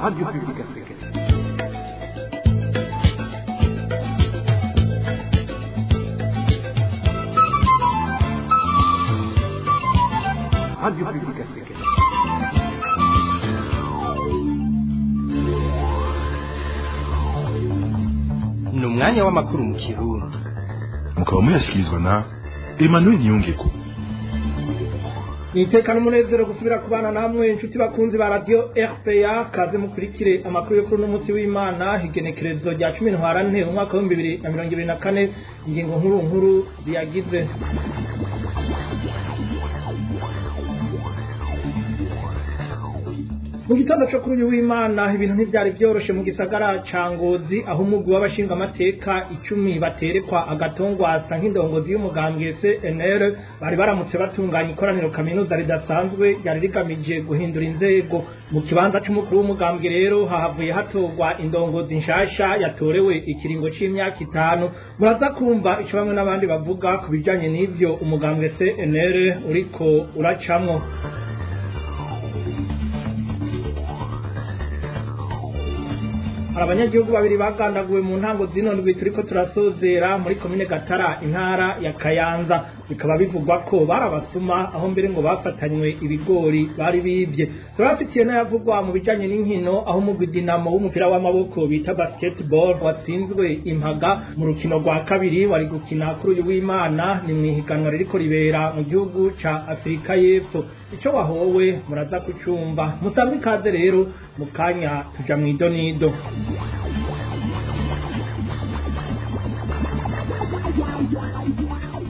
Radio Publique Africaine. Radio Publique Africaine. Ni umwanya w'amakuru mu Kirundi. Mukaba muyashyikirizwa na Emmanuel Niyongeko. Niteka n'umunezero gusubira kubana namwe, inshuti bakunzi ba Radio RPA. Kaze mukurikire amakuru yo kuri uno munsi w'Imana, igenekerezo rya 10 ntwarante umwaka wa 2024. Ingingo nkuru nkuru ziyagize: Mu gitondo cyo kuri uyu w'Imana ibintu ntivyari vyoroshe mu gisagara ca Ngozi, aho umugwi w'abashinga amateka 10 baterekwa agatongwasa nk'indongozi y'umugambwe CNL bari baramutse batunganya ikoraniro kaminuza ridasanzwe ryari rigamije guhindura inzego mu kibanza c'umukuru w'umugambwe. Rero hahavuye hatorwa indongozi nshasha yatorewe ikiringo c'imyaka 5. Muraza kumva ico bamwe n'abandi bavuga ku bijanye n'ivyo umugambwe CNL uriko uracamwo. Hari abanyagihugu babiri bagandaguwe mu ntango zino ndwi turiko turasozera muri komine Gatara, intara ya Kayanza. Bikaba bivugwa ko barabasuma, aho mbere ngo bafatanywe ibigori bari bivye. Turabafitiye n'ayavugwa mu bijanye n'inkino, aho umugwi Dinamo w'umupira w'amaboko bita basketball watsinzwe impaga mu rukino rwa kabiri wari gukina kuri uyu w'Imana. Ni mw'ihiganwa ririko ribera mu gihugu ca Afurika y'Epfo. Ico wahowe muraza kucumva. Musanzwe ikaze rero, mu kanya tuja mw'idonido.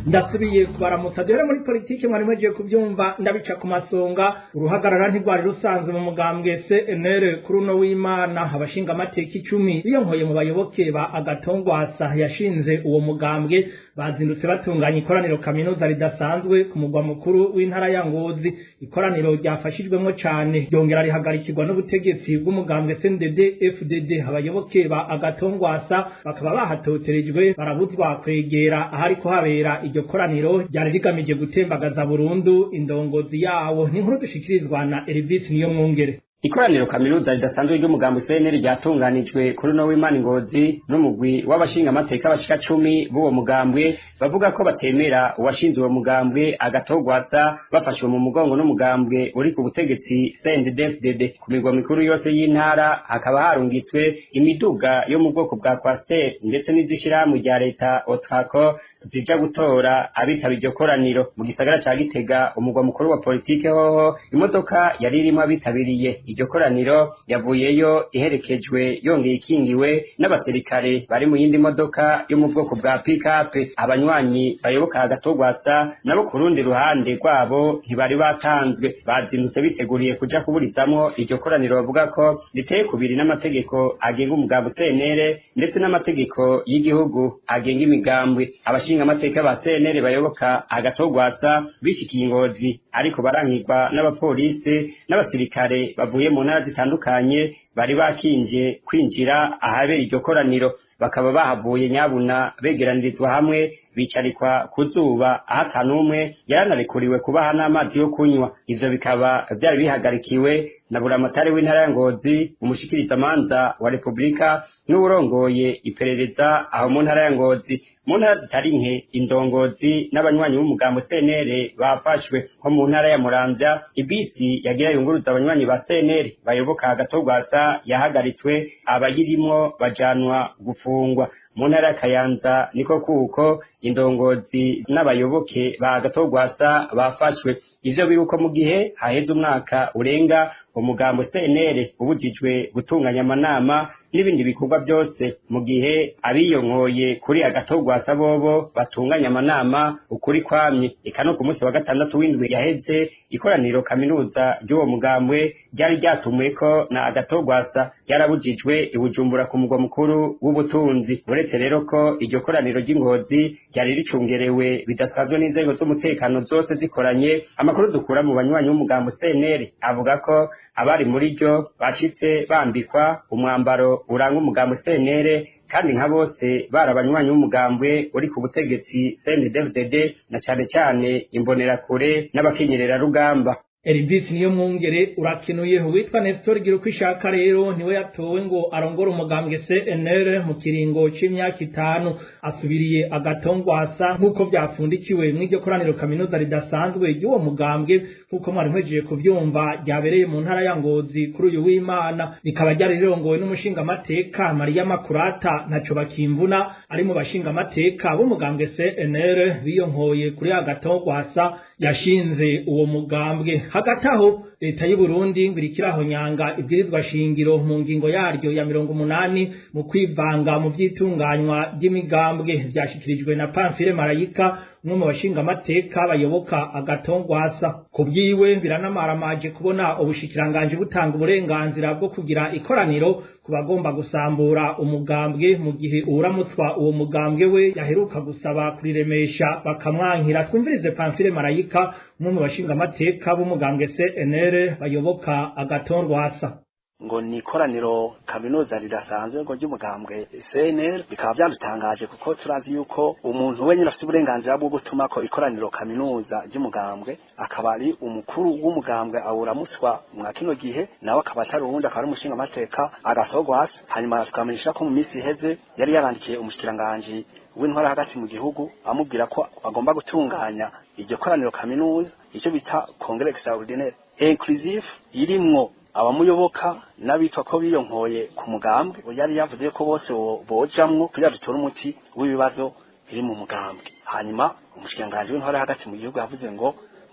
Ndasubiye kubaramutsa. Duhere muri politiki. Mwari mugiye kubyumva ndabica ku masonga, uruhagarara ntirwari rusanzwe mu mugambwe CNL kuri uno w'Imana. Abashinga amateka 10 biyonkoye mu bayoboke ba Agatongwasa yashinze uwo mugambwe bazindutse batunganya ikoraniro kaminuza ridasanzwe ku mugwa mukuru w'intara ya Ngozi. Ikoraniro ryafashijwemo cane ryongera rihagarikirwa n'ubutegetsi bw'umugambwe CNDD FDD. Abayoboke ba Agatongwasa bakaba bahatoterejwe, barabuzwa kwegera ahari kuhabera iryo koraniro ryari rigamije gutembagaza burundu indongozi yawo. Ni inkuru dushikirizwa na Elvis Niyomwungere. Ikoraniro kaminuza ridasanzwe ry'umugambi CNL ryatunganijwe kuri uno w'Imana Ngozi n'umugwi w'abashinga amateka bashika 10 b'uwo mugambwe, bavuga ko batemera uwashinze uwo mugambwe Agatogwasa, bafashwe mu mugongo n'umugambwe uri ku butegetsi CNDD-FDD. Ku migwa mikuru yose y'intara hakaba harungitswe imiduga yo mu bwoko bwa Coaster ndetse n'izishirahamwe rya leta Otraco zija gutora abitaba iryo koraniro. Mu gisagara ca Gitega, umugwa mukuru wa politike, hoho imodoka yari irimwo abitabiriye iryo koraniro yavuyeyo iherekejwe yongeye ikingiwe n'abasirikare bari mu yindi modoka yo mu bwoko bwa pick-up. Abanywanyi bayoboka Agatogwasa nabo ku rundi ruhande rwabo ntibari batanzwe, bazindutse biteguriye kuja kuburizamwo iryo koraniro bavuga ko riteye kubiri n'amategeko agenga umugambi CNL ndetse n'amategeko y'igihugu agenga imigambwe. Abashinga amateka ba CNL bayoboka Agatogwasa bishikiye Ngozi, ariko barankirwa n'abapolisi n'abasirikare bavuye mu ntara zitandukanye bari bakinje kwinjira ahabera iryo koraniro. Bakaba bahavuye nyabuna begeranirizwa hamwe, bicarikwa ku zuba, aho atanumwe yaranarekuriwe kubaha n'amazi yo kunywa. Ivyo bikaba vyari bihagarikiwe na buramatari w'intara ya Ngozi, umushikirizamanza wa Repubulika n'uwurongoye iperereza aho mu ntara ya Ngozi. Mu ntara zitari nke indongozi n'abanywanyi b'umugambo CNL bafashwe. Nko mu ntara ya Muramvya, ibisi yagira yunguruza abanywanyi ba CNL bayoboka Agatogwasa yahagaritswe, abayirimwo bajanwa gufungwa. Mu ntara ya Kayanza niko kuko indongozi n'abayoboke ba Agatogwasa bafashwe. Ivyo biruko mu gihe haheze umwaka urenga umugambo CNL ubujijwe gutunganya amanama n'ibindi bikorwa byose, mu gihe abiyonkoye kuri Agatogwasa bobo batunganya amanama ukuri kwamye. Eka no ku munsi wa gatandatu w'indwi yaheze, ikoraniro kaminuza ry'uwo mugambwe ryari ryatumweko na Agatogwasa ryarabujijwe i Bujumbura ku mugwa mukuru w'ubutunzi. Uretse rero ko iryo koraniro ry'Ingozi ryari ricungerewe bidasanzwe n'inzego z'umutekano zose zikoranye, amakuru dukura mu banywanyi b'umugambo CNL avuga ko abari muri ryo bashitse bambikwa umwambaro uranga umugambo CNL, kandi nka bose bari abanywanyi b'umugambwe uri ku butegetsi CNDD-FDD, na cane cane imbonerakure n'abakenyerera rugamba. Elvis niyo mwungere urakenuye. Uwitwa Nestor Girukwishaka rero niwe yatowe ngo arongore umugambwe CNL mu kiringo c'imyaka 5, asubiriye agatongwasa nk'uko vyapfundikiwe mw'iryo koraniro kaminuza ridasanzwe ry'uwo mugambwe, nk'uko mwari mwejeje kuvyumva, ryabereye mu ntara ya Ngozi kuri uyu w'Imana, rikaba ryari rirongowe n'umushingamateka Mariya Makurata ntaco bakimvuna, ari mu bashingamateka b'umugambwe CNL biyonkoye kuri agatongwasa yashinze uwo mugambwe. Hagati aho leta y'u Burundi ngo irikiraho nyanga ibwirizwa shingiro mu ngingo yaryo ya 80 mu kwivanga mu vyitunganywa ry'imigambwe, vyashikirijwe na Pamphile Marayika, umwe mu bashingamateka bayoboka agatongwasa. Kubwiwe biranamaramaje kubona ubushikiranganje butanga uburenganzira bwo kugira ikoraniro ku bagomba gusambura umugambwe, mu gihe uwuramutswa uwo mugambwe we yaheruka gusaba kuriremesha bakamwankira. Twumvirize Pamphile Marayika, umwe mu bashingamateka b'umugambwe CNL bayoboka agatongwasa. Ngo ni ikoraniro kaminuza ridasanzwe ngo ry'umugambwe CNL, bikaba byadutangaje kuko turazi yuko umuntu wenyine afite uburenganzira bwo gutuma ko ikoraniro kaminuza ry'umugambwe akaba ari umukuru w'umugambwe awuramuswa mwa kino gihe, nawe akaba atari uwundi, akaba ari umushingamateka Agatogwasa. Hanyuma tukamenyesha ko mu minsi iheze yari yarandikiye umushikiranganji w'intwara hagati mu gihugu amubwira ko agomba gutunganya iryo koraniro kaminuza, icyo bita congrès extraordinaire inclusive, irimwo abamuyoboka n'abitwa ko biyonkoye ku mugambwe. Yari yavuze ko bose bojamwo kugira dutore umuti w'ibibazo biri mu mugambwe. Hanyuma umushikiranganji w'intwara hagati mu gihugu yavuze ngo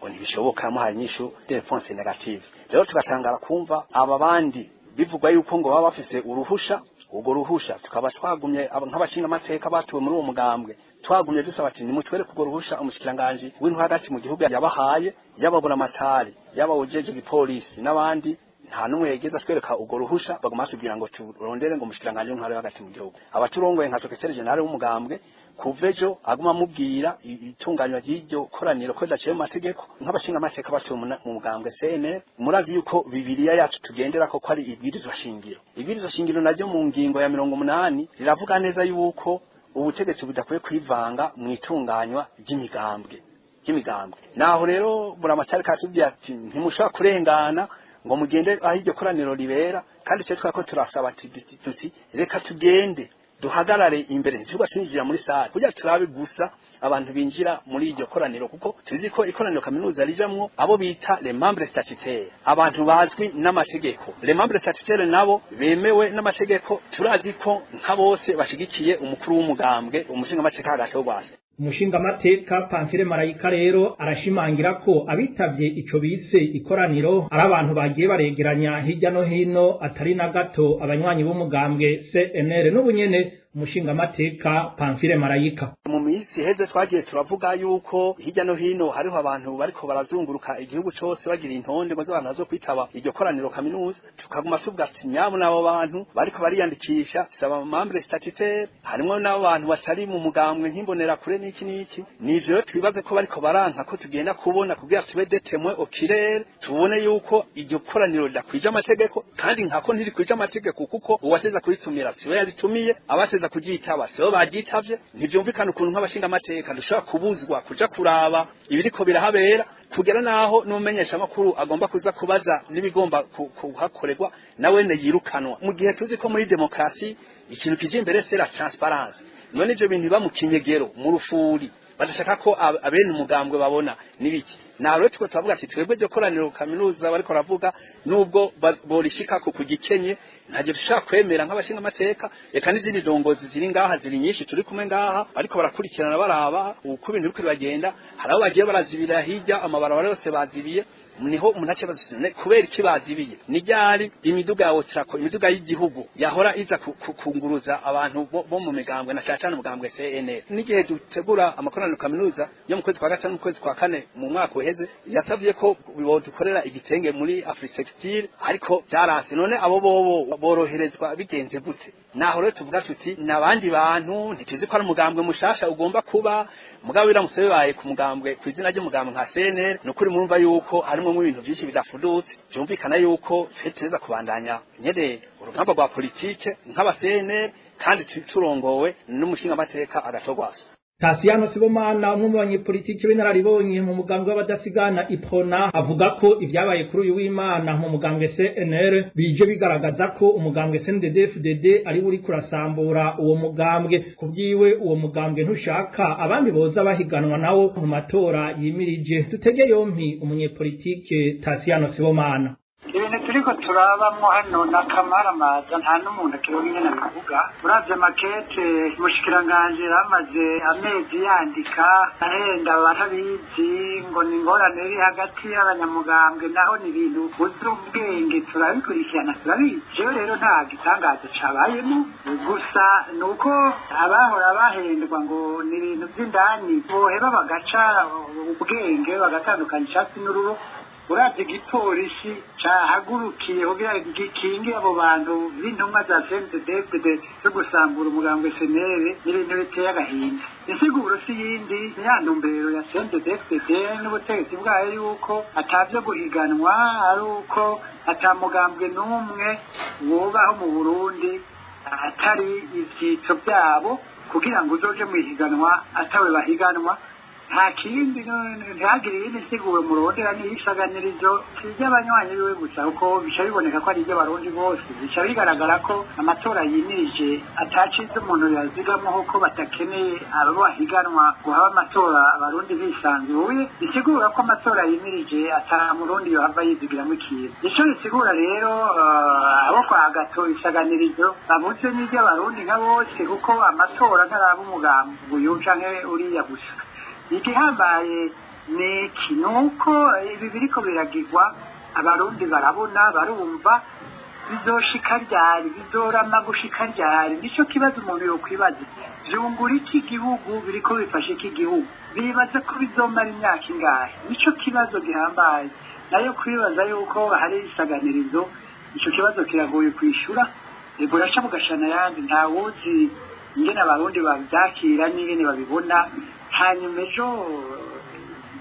ntibishoboka, yamuhaye inyishu de réponse négative. Rero tugatangara kumva aba bandi bivugwa yuko ngo baba bafise uruhusha. Urwo ruhusha tukaba twagumye nk'abashingamateka batuwe muri uwo mugambwe, twagumye dusaba ati nimutwereke urwo ruhusha umushikiranganji w'intwara hagati mu gihugu yabahaye, yababura amatari, yaba ujeje igipolisi n'abandi, nta n'umwe yigeze atwereka urwo ruhusha. Baguma batubwira ngo turondere ngo umushikiranganji w'intwara hagati mu gihugu. Abaturongoye nka secrétaire général w'umugambwe kuva ejo aguma amubwira itunganywa ry'iryo koraniro ko ridaciye mu mategeko. Nk'abashingamateka batuwe mu mugambwe CNL, murazi yuko Bibiliya yacu tugendera ko ari ibwirizwa shingiro. Ibwirizwa shingiro naryo mu ngingo ya 80 riravuga neza yuko ubutegetsi budakwiye kwivanga mu itunganywa ry'imigambwe. Naho rero buramatari katubwiye ati ntimushobora kurengana ngo mugende aho iryo koraniro ribera, kandi twe twako turasaba tuti reka tugende duhagarare imbere, ntituba twinjira muri salle kugira turabe gusa abantu binjira muri iryo koraniro, kuko tuzi ko ikoraniro kaminuza rijamwo abo bita les membres statutaires, abantu bazwi n'amategeko. Les membres statutaires nabo bemewe n'amategeko, turazi ko nka bose bashigikiye umukuru w'umugambwe umushingamateka Agatogwasa. Umushingamateka Pamphile Marayika rero arashimangira ko abitavye ico bise ikoraniro ari abantu bagiye baregeranya hirya no hino, atari na gato abanywanyi b'umugambwe CNL. N'ubunyene umushingamateka Pamphile Marayika. Mu minsi iheze twagiye turavuga yuko hirya no hino hariho abantu bariko barazunguruka igihugu cose bagira intonde ngo z'abantu bazo kwitaba iryo koraniro kaminuza, tukaguma tuvuga ati nyabo n'abo bantu bariko bariyandikisha saba membre statutaire, harimwo n'abo bantu batari mu mugambwe nk'imbonera kure n'iki n'iki. Nivyo rero twibaze ko bariko baranka ko tugenda kubona kugira tube des témoins oculaires, tubone yuko iryo koraniro ridakwije amategeko, kandi nkako ntirikwije amategeko kuko uwateza kuritumira siwe yaritumiye, abateza kuryitaba sibo baryitavye. Ntivyumvikana ukuntu nk'abashingamateka dushobora kubuzwa kuja kuraba ibiriko birahabera, kugera naho n'umumenyesha makuru agomba kuza kubaza n'ibigomba kuhakorerwa nawene yirukanwa, mu gihe tuzi ko muri demokrasi ikintu kije imbere c'est la transparence. None ivyo bintu biba mu kinyegero, mu rufuri, badashaka ko abene umugambwe babona nibiki? Naho rero tuko turavuga ati twebwe iryo koraniro kaminuza bariko baravuga, nubwo borishika ku kugikenye, ntacyo dushaka kwemera nk'abashingamateka, reka n'izindi ndongozi ziri ngaha, ziri nyinshi turi kumwe ngaha, ariko barakurikirana baraba uko ibintu biriko biragenda. Hari abo bagiye barazibira hirya, amabarabara yose bazibiye, niho umuntu ace bazisine kubera iki bazibiye. Ni ryari imiduga ya Otrako, imiduga y'igihugu yahora iza kunguruza abantu bo mu migambwe na cyane umugambwe CNL, n'igihe dutegura amakoraniro kaminuza yo mu kwezi kwa gatanu, mu kwezi kwa kane mu mwaka uheze, yasavye ko bodukorera igitenge muri Afrique, ariko byarase. None abo bobo boroherezwa bigenze gute? Naho rero tuvuga tuti n'abandi bantu ntituzi ko ari umugambwe mushasha ugomba kuba, mugabo biramutse bibaye ku mugambwe ku izina ry'umugambwe nka CNL, nukuri murumva yuko harimo ibintu byinshi bidafudutse. Byumvikana yuko twe tuza kubandanya nyene urugamba rwa politike nk'aba CNL, kandi turongowe n'umushingamateka Agatogwasa. Tasiyano Sibomana, umwe mu banyepolitiki b'inararibonye mu mugambwe w'abadasigana Iprona, avuga ko ivyabaye kuri uyu w'Imana mu mugambwe CNL bije bigaragaza ko umugambwe CNDD-FDD ari uri kurasambura uwo mugambwe. Kubwiwe, uwo mugambwe ntushaka abandi boza bahiganwa nawo mu matora yimirije. Tutege yompi umunyepolitike Tasiyano Sibomana. Ibintu turiko turabamwo hano na kamaramaza, nta n'umuntu akironka ingene abivuga. Uravye makete umushikiranganji yaramaze amezi yandika ahenda batabizi ngo ni ingorane iri hagati y'abanyamugambwe, naho ni ibintu uzi ubwenge, turabikurikirana, turabizi. Jewe rero nta gitangaza cabayemo, gusa ni uko abahora bahendwa ngo ni ibintu vy'indani boheba bagaca ubwenge, bagatandukanya icatsi n'ururo. Uravye igipolisi cahagurukiye kugira gikinge abo bantu b'intumwa za CNDD-FDD zo gusambura umugambwe CNL, n'ibintu biteye agahinda. Insiguro si yindi, ni ya ntumbero ya CNDD-FDD n'ubutegetsi bwayo yuko atavyo guhiganwa, ari uko ata mugambwe n'umwe wobaho mu Burundi atari ivyitso vyabo, kugira ngo uzoje mw'ihiganwa atawe bahiganwa. Nta kindi, ntihagire iyindi nsiguro murondera. N'iyisaganirizo si iry'abanywanyi biwe gusa, kuko bica biboneka ko ari iry'abarundi bose. Bica bigaragara ko amatora yimirije atacize umuntu yazigamo, kuko batakeneye abo bahiganwa ngo habe amatora abarundi bisanzuye. Bisigura ko amatora yimirije ata murundi yohava yizigiramo ikintu. Ico bisigura rero, abo kwa gato isaganirizo babuze n'iry'abarundi nka bose, kuko amatora ntaraba umugambi uyu canke uriya gusa. Igihambaye ni iki? Ni uko ibi biriko biragirwa abarundi barabona, barumva. Bizoshika ryari? Bizorama gushika ryari? Nico kibazo umuntu yokwibaza. Vyungura iki igihugu? Biriko bifashe iki igihugu? Bibaza ko bizomara imyaka ingahe? Nico kibazo gihambaye. Nayo kwibaza yuko hari isaganirizo, ico kibazo kiragoye kwishura. Buraca bugashana ayandi, ntawuzi ingene abarundi bavyakira n'ingene babibona. Hanyuma ejo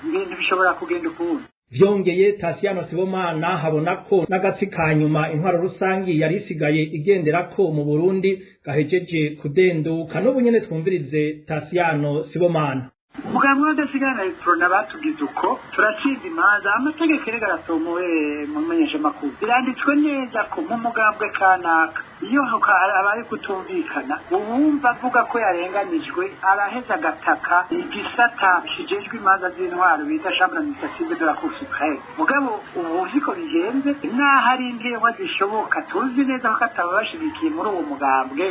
ibintu bishobora kugenda ukundi. Vyongeye, Tasiyano Sibomana habona ko n'agatsi ka nyuma intwaro rusangi yari isigaye igenderako mu Burundi gahejeje kudenduka. N'ubu nyene twumvirize Tasiyano Sibomana. Umugambwe w'abadasigana Iprona batugize uko turatsinda imanza. Amategeko erega aratomowe mu menyeshamakuru, biranditswe neza ko mu mugambwe kanaka iyo habaye kutumvikana, uwumva avuga ko yarenganijwe araheza agataka igisata kijejwe imanza z'intwaro bita chambre administrative de la cour suprême. Mugabo ubu uziko bigenze, naho ari intehwa zishoboka, tuzi neza ko ataba bashigikiye muri uwo mugambwe,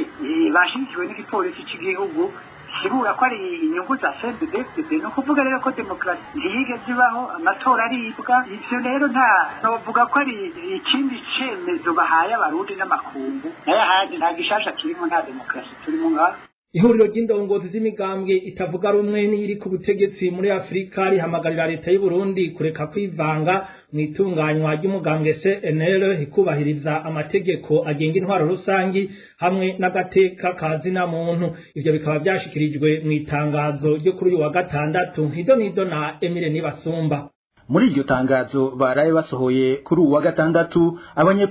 bashigikiwe n'igipolisi c'igihugu, kibura ko ari inyungu za CNDD-FDD. Ni ukuvuga rero ko demokarasi ntiyigeze ibaho, amatora aribwa. Ivyo rero nta novuga ko ari ikindi cemezo bahaye abarundi n'amakungu, nayo ahandi nta gishasha kirimo, nta demokarasi turimo ngaho. Ihuriro ry'indongozi z'imigambwe itavuga rumwe n'iri ku butegetsi muri Afurika rihamagarira leta y'u Burundi kureka kwivanga mu itunganywa ry'umugambwe CNL, ikubahiriza amategeko agenga intwaro rusangi hamwe n'agateka ka zina muntu. Ivyo bikaba vyashikirijwe mu itangazo ryo kuri uyu wa gatandatu. Hido nido na Emile Nibasumba. Muri iryo tangazo baraye basohoye kuri uwa gatandatu,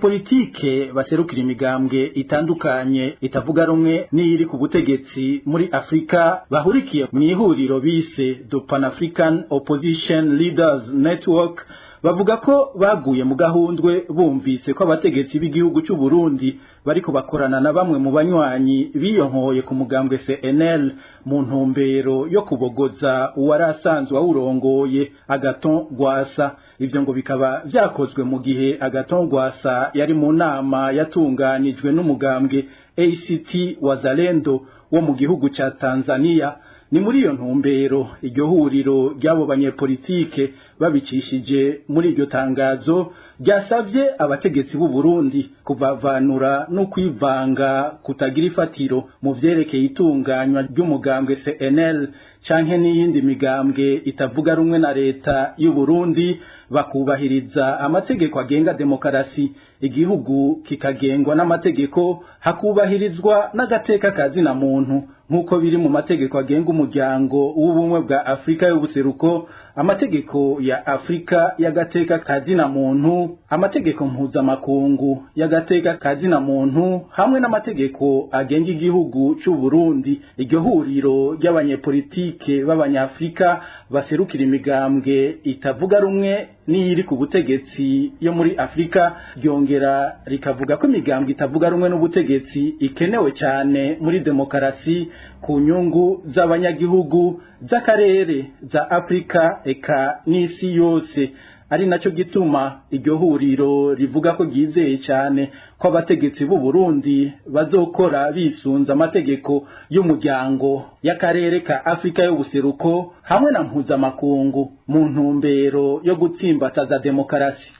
abanyepolitike baserukira imigambwe itandukanye itavuga rumwe n'iyiri ku butegetsi muri Afrika bahurikiye mu ihuriro bise The Pan-African Opposition Leaders Network bavuga ko baguye mu gahundwe bumvise ko abategetsi b'igihugu cy'u Burundi bariko bakorana na bamwe mu banywanyi biyonkoye ku mugambwe CNL mu ntumbero yo kubogoza uwari asanzwe awurongoye, Agathon Rwasa. Ivyo ngo bikaba vyakozwe mu gihe Agathon Rwasa yari mu nama yatunganijwe n'umugambwe ACT Wazalendo wo mu gihugu ca Tanzania. Ni muri iyo ntumbero iryo huriro ry'abo banyepolitike babicishije muri iryo tangazo ryasavye abategetsi b'u Burundi kuvavanura no kwivanga kutagira ifatiro mu vyerekeye itunganywa ry'umugambwe CNL canke n'iyindi migambwe itavuga rumwe na leta y'u Burundi, bakubahiriza amategeko agenga demokarasi, igihugu kikagengwa n'amategeko, hakubahirizwa n'agateka kazina muntu nk'uko biri mu mategeko agenga umuryango w'ubumwe bwa Afrika y'ubuseruko, amategeko ya Afrika y'agateka kazina muntu, amategeko mpuzamakungu y'agateka kazina muntu hamwe n'amategeko agenga igihugu c'u Burundi. Iryo huriro ry'abanyepolitike b'abanyafrika baserukira imigambwe itavuga rumwe n'iyiri ku butegetsi yo muri Afrika ryongera rikavuga ko imigambwe itavuga rumwe n'ubutegetsi ikenewe cyane muri demokarasi ku nyungu z'abanyagihugu, z'akarere, za Afrika eka n'isi yose. Ari naco gituma iryo huriro rivuga ko ryizeye cyane ko abategetsi b'u Burundi bazokora bisunza amategeko y'umuryango y'akarere ka Afrika y'ubuseruko hamwe na mpuzamakungu mu ntumbero yo gutsimbataza demokarasi.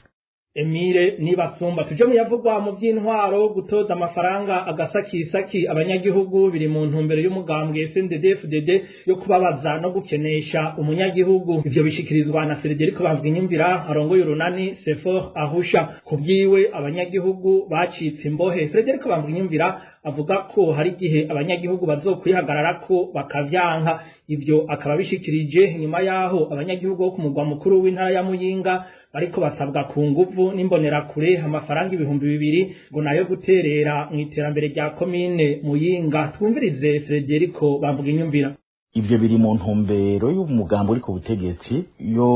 Emile Nibasumba, tuje mu yavugwa mu by'intwaro. Gutoza amafaranga agasakisaki abanyagihugu biri mu ntumbero y'umugambwe CNDD-FDD yo kubabaza no gukenesha umunyagihugu. Ivyo bishikirizwa na Frederic Bavwinyumvira arongoye urunani Sefor Ahusha. Kubwiwe, abanyagihugu bacitse imbohe. Frederic Bavwinyumvira avuga ko hari igihe abanyagihugu bazokwihagararako bakavyanka. Ivyo akaba bishikirije nyuma yaho abanyagihugu bo ku mugwa mukuru w'intara ya Muyinga bariko basabwa ku nguvu n'imbonerakure amafaranga 2000 ngo nayo guterera mu iterambere rya komine Muyinga. Twumvirize Frederico Bamvuginyumvira. Ivyo biri mu ntumbero y'umugambi uri ku butegetsi yo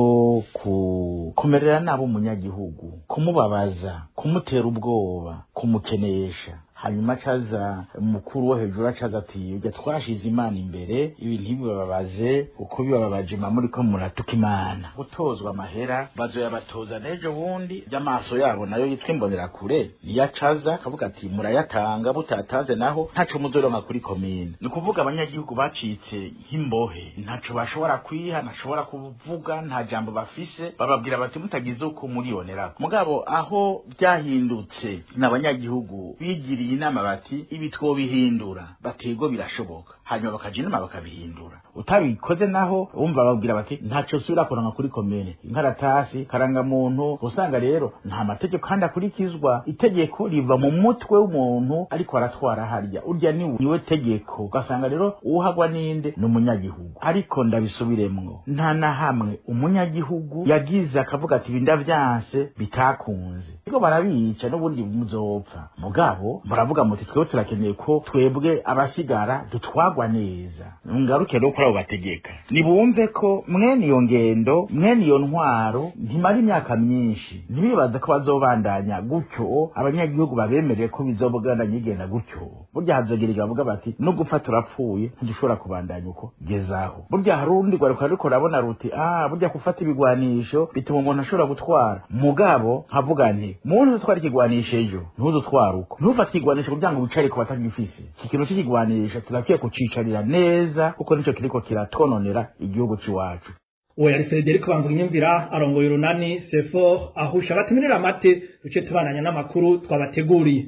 kumerera nabi umunyagihugu, kumubabaza, kumutera ubwoba, kumukenesha. Hanyuma acaza mukuru wo hejuru acaza ati: "Ujya twashize Imana imbere, ibi ntibibababaze, uko bibababaje muriko muratuka Imana." Gutozwa amahera bazoyabatoza n'ejo bundi, by'amaso yabo nayo yitwa imbonerakure niyo acaza akavuga ati: "Murayatanga, mutatanze naho ntaco muzoronka kuri komine." Ni ukuvuga abanyagihugu bacitse nk'imbohe, ntaco bashobora kwiha, ntashobora kuvuga, nta jambo bafise. Bababwira bati: "Mutagize uko muribonera." Mugabo aho byahindutse n'abanyagihugu bigiriye inama bati: "Ibi twobihindura." Batego birashoboka, hanyuma bakaja inama bakabihindura. Utabikoze naho wumva babwira bati: "Ntaco usubira kuronka kuri komine, inkaratasi karangamuntu." Usanga rero nta mategeko kandi akurikizwa. Itegeko riva mu mutwe w'umuntu ariko aratwara harya, urya ni niwe tegeko. Ugasanga rero uwuhagwa ninde? Ni umunyagihugu. Ariko ndabisubiremwo, nta na hamwe umunyagihugu yagize akavuga ati: "Ibi ndavyanse," bitakunze. Ariko barabica n'ubundi muzopfa. Mugabo muravuga muti: "Twebwe turakeneye ko twebwe abasigara dutwagwa neza." Ngaruke rero kuri abo bategeka, nibumve ko mwene iyo ngendo, mwene iyo ntwaro ntimara imyaka myinshi. Ntibibaze ko bazobandanya gutyo, abanyagihugu babemereye ko bizobandanya igenda gutyo. Burya hazogera igihe bavuga bati: "No gupfa turapfuye, ntidushobora kubandanya uko gezaho." Burya hari urundi rwaruka ruriko rurabona ruti: "Ah, burya gufata ibigwanisho bituma umuntu ashobora gutwara." Mugabo nkavuga nti: "Muntu utwara ikigwanisho ejo, ntuzutwara uko, ntufate ikigwanisho kugira ngo wicare ku batagifise." Iki kintu c'ikigwanisho turakwiye kucicarira neza, kuko nico kiriko kiratononera igihugu c'iwacu. Uwo yari Frederic Bamvuginyumvira arongoye urunani Sefor Ahusha. Batumirira amate, duce tubananya n'amakuru twabateguriye.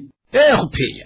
RPA.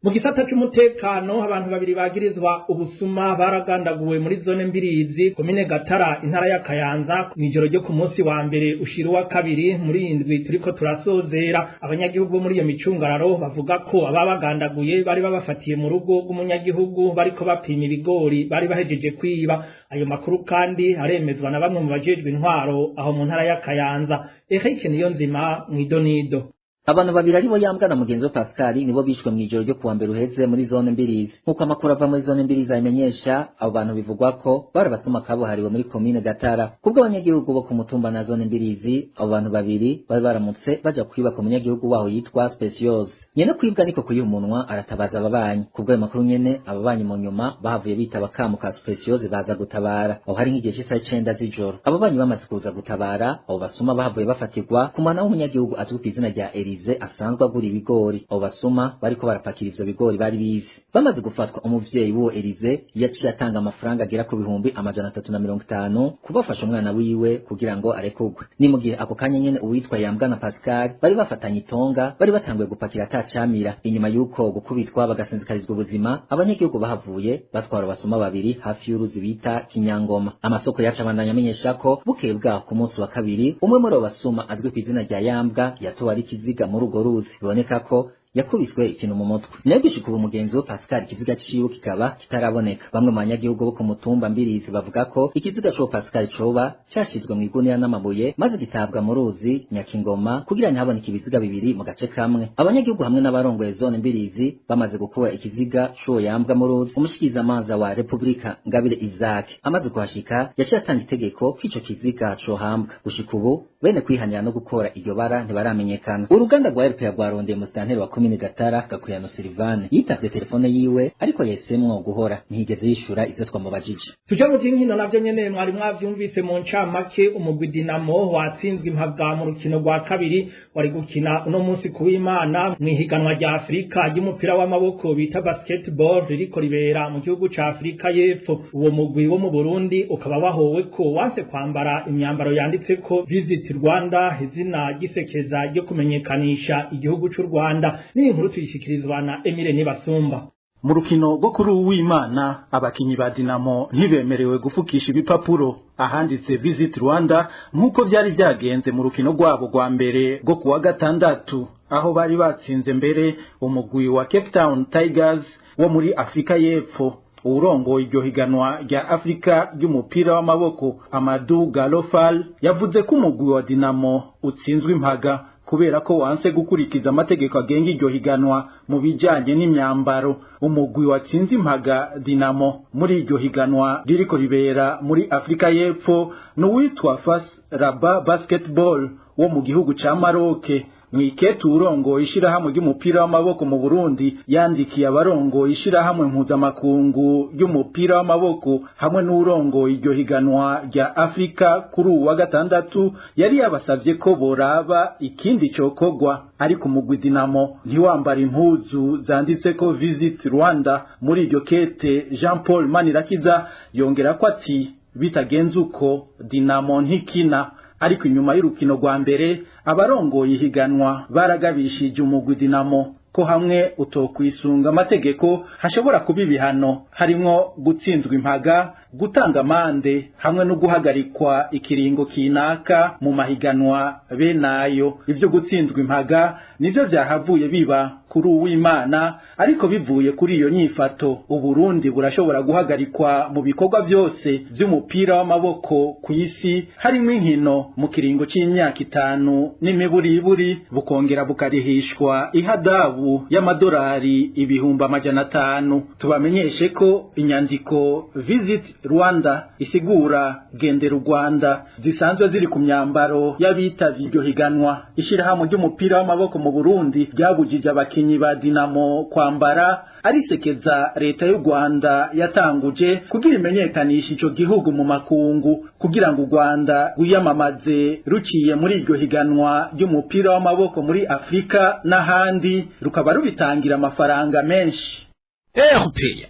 Mu gisata c'umutekano, abantu babiri bagirizwa ubusuma baragandaguwe muri zone Mbirizi, komine Gatara, intara ya Kayanza, mw'ijoro ryo ku munsi wa mbere ushira uwa kabiri muri indwi turiko turasozera. Abanyagihugu bo muri iyo micungararo bavuga ko ababagandaguye bari babafatiye mu rugo rw'umunyagihugu bariko bapima ibigori bari bahejeje kwiba. Ayo makuru kandi aremezwa na bamwe mu bajejwe intwaro aho mu ntara ya Kayanza. Eric Niyonzima mw'idonido. Abantu babiri aribo Yambwa na mugenzi we Pascal nibo bishwe mw'ijoro ryo kuwa mbere uheze muri zone Mbirizi. Nk'uko amakuru ava muri zone Mbirizi abimenyesha, abo bantu bivugwa ko bari abasuma kabuhariwe muri komine Gatara. Kubwo abanyagihugu bo ku mutumba na zone Mbirizi, abo bantu babiri bari baramutse baja kwiba ku munyagihugu waho yitwa Speciose. Nyene kwibwa niko kuyiha umunwa aratabaza ababanyi. Kubwo ayo makuru nyene, ababanyi mu nyuma bahavuye bitaba akamo ka Speciose baza gutabara. Aho hari nk'igihe c'isaha 9 z'ijoro. Ababanyi bamaze kuza gutabara, abo basuma bahavuye bafatirwa ku mwana w'umunyagihugu azwi kw'izina rya Elize asanzwe agura ibigori. Abo basuma bariko barapakira ivyo bigori bari bivye. Bamaze gufatwa, umuvyeyi w'uwo Elize yaciye atanga amafaranga agera ku 350,000 kubafasha umwana wiwe kugira ngo arekurwe. Ni mu gihe ako kanya nyene uwitwa Yambwa na Pascal bari bafatanye itonga bari batanguye gupakira atacamira. Inyuma y'uko gukubitwa bagasinzikarizwa ubuzima, abanyagihugu bahavuye batwara abasuma babiri hafi y'uruzi bita Kinyangoma. Amasoko yacu abandanya amenyesha ko bukeye bwaho ku munsi wa kabiri, umwe muri abo basuma azwi kw'izina rya Yambwa yatowe ari ikiziga muri urwo ruzi. Biboneka ko Yakubiswe ikintu mu mutwe. Nayo gushika ubu mugenzi we Pascal ikiziga ciwe kikaba kitaraboneka. Bamwe mu banyagihugu bo ku mutumba Mbirizi bavuga ko ikiziga c'uwo Pascal coba cashizwe mu igunira n'amabuye maze gitabwa mu ruzi Nyakingoma kugira ntihaboneke ibiziga bibiri mu gace kamwe. Abanyagihugu hamwe n'abarongoye zone Mbirizi bamaze gukura ikiziga c'uwo yambwa mu ruzi. Umushikizamanza wa Republika Ngabire Isaac amaze kuhashika yaciye atanga itegeko ko ico kiziga cohambwa. Gushika ubu bene kwihanira no gukora iryo bara ntibaramenyekana. Uruganda rwa RPA rwarondeye musitanteri wa komine Gatara Gakuriyano Silvane, yitavye telefone yiwe ariko yahisemwo guhora, ntiyigeze yishura ivyo twamubajije. Tujya mu by'inkino. Navyo nyene mwari mwavyumvise mu ncamake, umugwi Dinamo watsinzwe impabwa mu rukino rwa kabiri wari gukina uno munsi kuw'Imana mw'ihiganwa rya Afurika ry'umupira w'amaboko bita basketball ririko ribera mu gihugu ca Afurika y'Epfo. Uwo mugwi wo mu Burundi ukaba wahowe ko wanse kwambara imyambaro yanditseko Visit Rwanda, izina ry'isekeza ryo kumenyekanisha igihugu c'u Rwanda. Ni inkuru tuyishikirizwa na Emile Nibasumba. Mu rukino rwo kuri uw'Imana, abakinyi ba Dinamo ntibemerewe gufukisha ibipapuro ahanditse Visit Rwanda nk'uko vyari vyagenze mu rukino rwabo rwa mbere rwo kuwa gatandatu, aho bari batsinze mbere umugwi wa Cape Town Tigers wo muri Afrika y'Epfo. Uwurongoye iryo higanwa rya Afrika ry'umupira w'amaboko, Amadou Galofal, yavuze ko umugwi wa Dinamo utsinzwe impaga kubera ko wanse gukurikiza amategeko agenga iryo higanwa mu bijanye n'imyambaro. Umugwi watsinze impaga Dinamo muri iryo higanwa ririko ribera muri Afrika y'Epfo n'uwitwa FAS Rabat Basketball wo mu gihugu ca Maroc. Mwikete urongoye ishirahamwe ry'umupira w'amaboko mu Burundi yandikiye abarongoye ishirahamwe mpuzamakungu ry'umupira w'amaboko hamwe n'urongoye iryo higanwa rya Afrika kuri uwu wa gatandatu, yari yabasavye ko boraba ikindi cokogwa, ariko umugwi Dinamo ntiwambara impuzu zanditseko Visit Rwanda. Muri iryo kete, Jean Paul Manirakiza yongera ko ati bitagenze uko Dinamo ntikina. Ariko inyuma y'urukino rwa mbere, abarongoye ihiganwa baragabishije umugwi Dinamo ko hamwe utokwisunga amategeko hashobora kuba ibihano, harimwo gutsinzwa impaga, gutanga amande hamwe no guhagarikwa ikiringo kinaka mu mahiganwa benayo. Ivyo gutsinzwa impaga nivyo vyahavuye biba kuri uw'Imana, ariko bivuye kuri iyo nyifato, Uburundi burashobora guhagarikwa mu bikorwa byose vy'umupira w'amaboko ku isi, harimwo inkino, mu kiringo c'imyaka 5 n'imiburiburi, bukongera bukarihishwa ihadabu y'amadolari 500,000. Tubamenyeshe ko inyandiko Visit Rwanda isigura gendera u Rwanda zisanzwe ziri ku myambaro y'abitavye iryo higanwa, ishirahamwe ry'umupira w'amaboko mu Burundi ryabujije abakinyi ba Dinamo kwambara, arisekeza leta y'u Rwanda yatanguje kugira imenyekanisha ico gihugu mu makungu, kugira ngo u Rwanda rwiyamamaze ruciye muri iryo higanwa ry'umupira w'amaboko muri Afrika n'ahandi, rukaba rubitangira amafaranga menshi. RPA.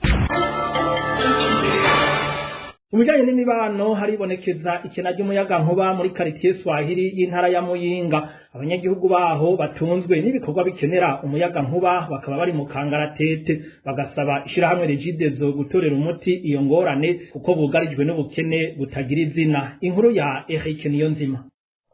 Mu bijanye n'imibano, haribonekeza ikena ry'umuyagankuba muri karitiye Swahili y'intara ya Muyinga. Abanyagihugu baho batunzwe n'ibikorwa bikenera umuyagankuba bakaba bari mu kangaratete, bagasaba ishirahamwe Regideso gutorera umuti iyo ngorane kuko bugarijwe n'ubukene butagira izina. Inkuru ya Eric Niyonzima.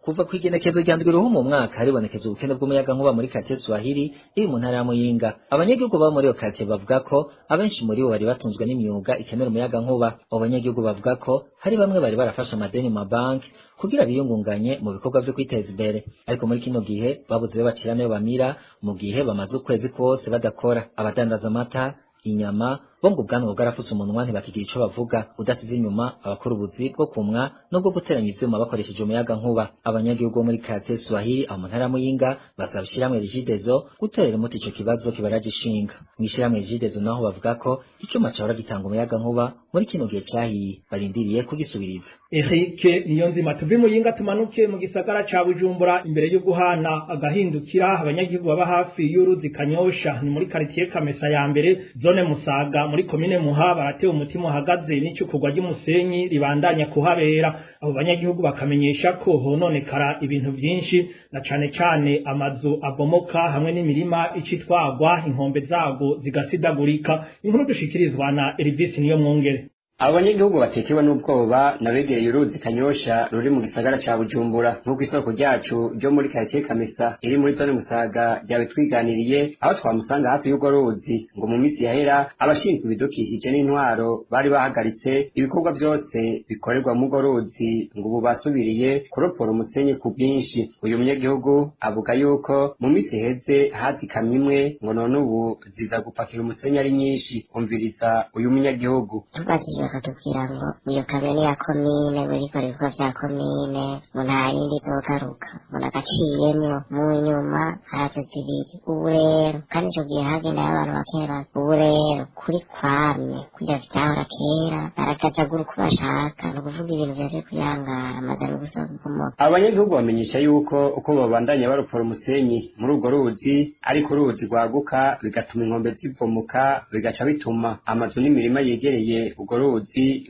Kuva kw'igenekezo rya 7 Ruhumu mu mwaka, haribonekeza ubukene bw'umuyagankuba muri quartier Swahili iri mu ntara ya Muyinga. Abanyagihugu baba muri iyo quartier bavuga ko abenshi muri bo bari batunzwe n'imyuga ikenera umuyagankuba. Abo banyagihugu bavuga ko hari bamwe bari barafashe amadeni mu mabanki kugira biyungunganye mu bikorwa vyo kwiteza imbere, ariko muri kino gihe babuze iyo bacira n'ayo bamira mu gihe bamaze ukwezi kose badakora. Abadandaza amata, inyama bo ngo ubwanwa bwarafutse umunwa, ntibakigira ico bavuga, udasize inyuma abakora ubuzi bwo kumwa nubwo guteranya ivyuma bakoresheje umuyaga nkuba. Abanyagihugu bo muri quartier Swahili aho mu ntara ya Muyinga basaba ishirahamwe Regideso gutorera umuti ico kibazo kibaraje ishinga. Mw'ishirahamwe Regideso naho bavuga ko icuma cahora gitanga umuyaga nkuba muri kino gihe cahiye, barindiriye kugisubiriza. Eric Niyonzima. Tuve Muyinga tumanuke mu gisagara ca Bujumbura. Imbere yo guhana agahindukira, abanyagihugu baba hafi y'uruzi Kanyosha, ni muri quartier Kamesa ya mbere, zone Musaga, muri komine Muha, baratewe umutima uhagaze n'icukurwa ry'umusenyi ribandanya kuhabera. Abo banyagihugu bakamenyesha ko hononekara ibintu vyinshi, na cane cane amazu abomoka hamwe n'imirima icitwagwa, inkombe zago zigasidagurika. Inkuru dushikirizwa na Elvis Niyomwongere. Abo banyagihugu batekewe n'ubwoba nabegereye uruzi Kanyosha ruri mu gisagara ca Bujumbura, nk'uko isoko ryacu ryo muri quartier Kamesa iri muri zone Musaga ryabitwiganiriye, aho twamusanga hafi y'urwo ruzi. Ngo mu misi yahera abashinzwe ibidukikije n'intwaro bari bahagaritse ibikorwa vyose bikorerwa mu urwo ruzi, ngo ubu basubiriye kuropora umusenyi ku bwinshi. Uyu munyagihugu avuga yuko mu misi iheze hazikamye imwe, ngo none ubu ziza gupakira umusenyi ari nyinshi. Umviriza uyu munyagihugu. Tubajije bakatubwira ngo iyo kamyo ni iya komine, ngo irikora ibikorwa vya komine, ngo nta yindi izogaruka, ngo nagaciyemwo. Mu nyuma haraza zibiri. Ubu rero kandi ico gihe hagendayo abantu bake bake. Ubu rero kuri kwamye kurya vyahora kera, baragazagura uko bashaka, ni ukuvuga ibintu vyari kuyangara amaze no gusubira kubomoka. Abanyagihugu bamenyesha yuko uko babandanya baropora umusenyi muri urwo ruzi, ariko uruzi rwaguka bigatuma inkombe zibomoka, bigaca bituma amazu n'imirima yegereye urwo ruzi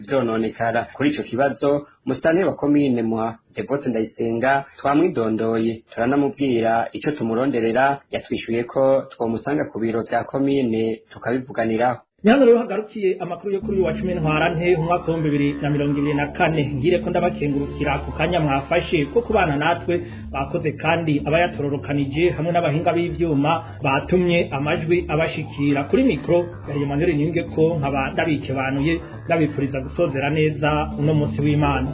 vyononekara. Kuri ico kibazo musitanteri wa komine Muha, Devote Ndayisenga, twamwidondoye turanamubwira ico tumuronderera. Yatwishuye ko twomusanga ku biro vya komine tukabivuganiraho. Ni hano rero hagarukiye amakuru yo kuri uyu wa 10 Ntwarante umwaka w'2024. Ngire ko ndabakengurukira ku kanya mwafashe ko kubana natwe. Bakoze kandi abayatororokanije hamwe n'abahinga b'ivyuma batumye amajwi abashikira. Kuri mikro yari Emmanuel Niyunge, ko nkaba ndabikebanuye, ndabipfuriza gusozera neza uno munsi w'Imana.